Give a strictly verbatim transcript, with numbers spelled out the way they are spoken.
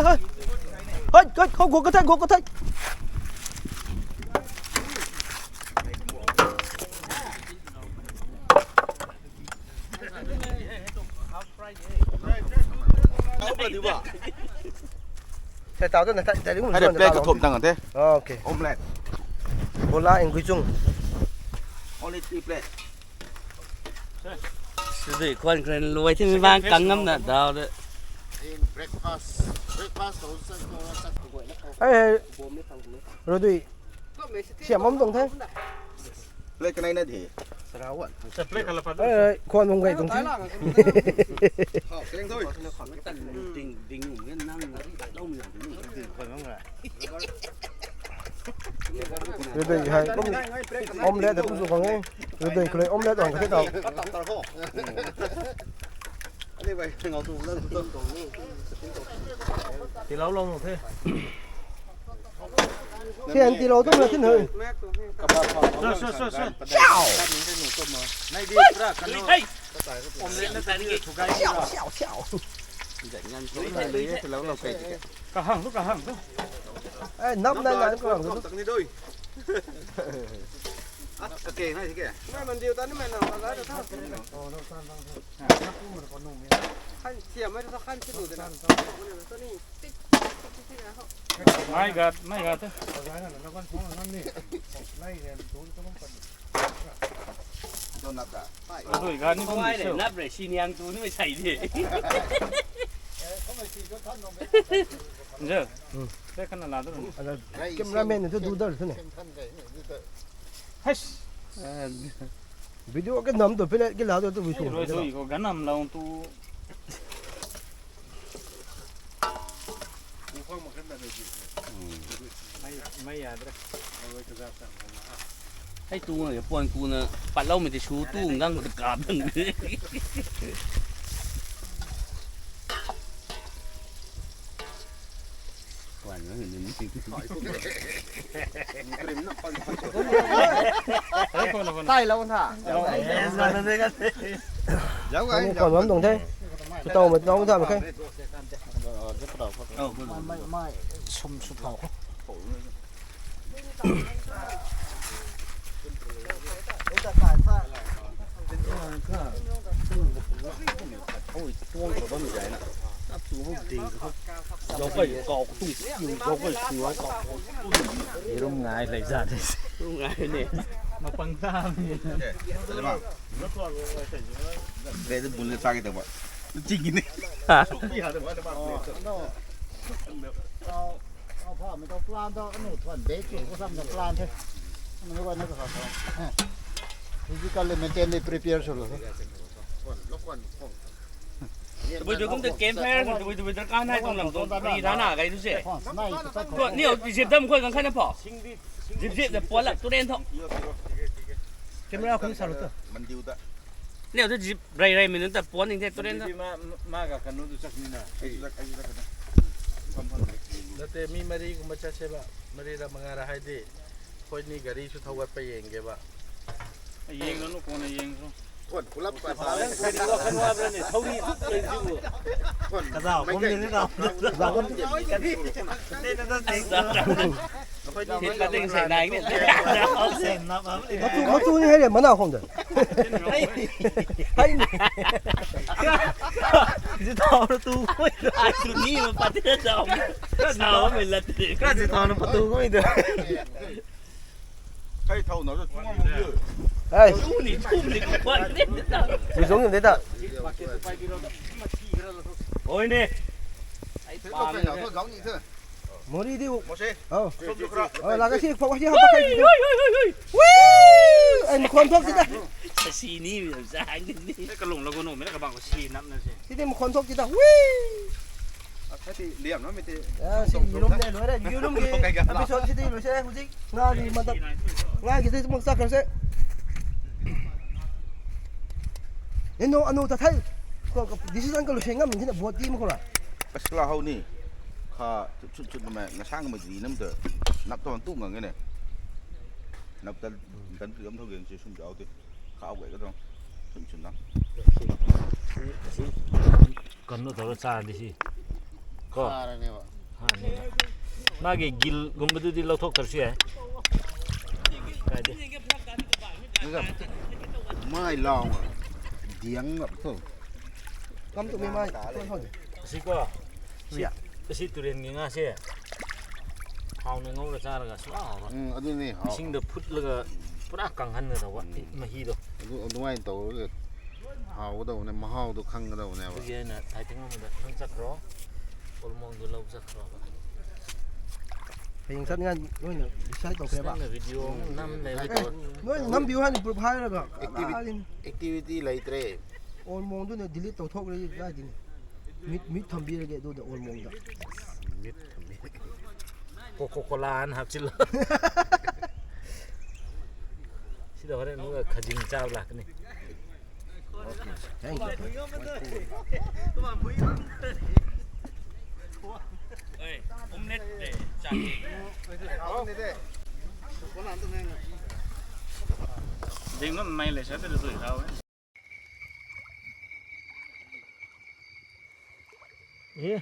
Hei, hei, hei, gua ka thei, gua ka thei. Sai tau tu na thei, thei ring. Hai de, plate ka thum tang the. Okay. Omelette. Bola and guichung. Only three plate. Sudui kwan kren luai thim bang kang ngam na dau de. Breakfast. Breakfast ko sa ko sa ko na ko. Hey, hey. Bom ni thang ni. Rodui. Siam bam tuang the. Plate kanei na the. Sarawan. Sa plate kala pat. Hey, hey, kwan bam gai tuang the. Hau, keng thoi. Ding ding nang na ri dai lou mi ding. Kwan bam gai. Rodui hai kum omelette da kum su khang e. Rodui khulei omelette wan ka the tau. Tilou lou the. Thian tilou tu na thin hei. Sure, sure, sure, sure. Ciao. Siao, siao, siao. Kahang tu, kahang tu. Eh, nap nai nai kahang tu. Okay, nai thike. Nai mandiu ta ni mai na la ta. Khan siam mai ta khan si lu de na. Mai gat, mai gat. Don't nap da. Adui gan ni kum nap re, si niang tu ni mai sai de. Nje. Hmm. Pe kan la du. Cameraman ni tu du dar tu ne. Hais. Video ka nam tu pele ki la tu tu bisu. Roi tu ko ganam la tu. Hei tu nge puan ku na patlou mei ti su tu ngang ku ta kap dang. Puan nge ni. Tai lou tha. Zau ai. Kwan bam tuang the. Chu tau ma tau tha ma khe. Mai, mai, sum su thau. Rum ngai lei za de. Rum ngai ne. Mapang ta ni. Be de bul sa ke ta ba. Ching ni. Ha. Au, au, pha, mi tau plan tau, anu thuan bag chu, ko sam na plan the. Anu ko na ko sa. Physically, mentally prepare sw lou. Tabui tu kum ta campfire, tabui tabui darkar nai tuang lam tuang, ri na na gai tu se. Ko, ni au, zip dam khoi kan khan na pho. Zip zip na puan lak tu ren tho. Camera khun sa lou tu. Mandiu ta. Neu tu zip rai rai mei nunc ta puan ning the tu ren tho. Mandi ma, ma ga kanu tu chak ni na. Nate mi mari kumba chat se ba, mari ra manga ra hai de. Khoi ni gari sw thau gat pa yeng ge ba. Yeng na nu ko na yeng sw. Thuan kulap pa sa. Kari wa khan wa bra ni, thau ri thuk lei zi bu. Thuan. Ka zau kum ni ni na. Zau kum. Thit ka ding sei nai ni. Sen na ma ni. Matu, matu ni hai le, mana khong de. Hai. Hai ni. Zi thau ra tu. Ai tu ni ma pa te zau. Zau mei lat. Ka zi thau na pa tu ko de. Kai thau na chung mong ye. Hey. Chung ni, chung ni, kuan ni ta. Ni chung ni ta. Oi ne. Mori di u. Mose. Oh. Som tu kra. Oh, la ka si, pok si, hap ka si. Woo! Ai, makhon thok si ta. Sa si ni, sa ni. Ka lung la ko no, mei na ka bang ko si nap na si. Ti ti makhon thok si ta. Woo! Athati liam na mi ti. Ah, si rum ne, loi re. Yu rum ki episode si ti loi se, huzik. Nga ni mata. Nga ki ti mak sak kar se. Eno anu ta thai. Ko, ko, decision ka loi se ngam min thina bot ti ma ko la. Pasla hau ni. Kha chut chut ma na sang ma di nam ta. Nap ton tu ngang ne. Nap ta tan tu yam thau gen si sum jao ti. Kha wei ka tong. Chun chun na. Kan nu thau cha di si. Ko. Kha ra ne wa. Magi gil gumba du di lau thok tar si ai. Kai di. Mai lau. Diang ngap thu. Kam tu mi mai. Thon thon. Asi ko. Asi turen ngi nga si. Hau na ngau ra cha ra ga sua hau ra. Adu ni hau. Sing da phut la ga pura kang han na ra wa. Mahi do. Adu adu ai tau. Hau ka dau ne mahau du khang ka dau ne ba. Ye na thai ting ma da khang chak ro. Olmong du lau chak ro. Heng chat ngan noi na decide tau kre ba. Na video nam le. Noi nam biu han pur phai ra ga. Activity lai tre. Olmong du na delete tau thok re ga din. Mit mit tham bi ra ge du da olmong da. Mit tham bi. Coca-Cola an hap chil. Sida hore nu khajing chau lak ni. Thank you. Ding ngam mai le sa pe zui rau. Eh,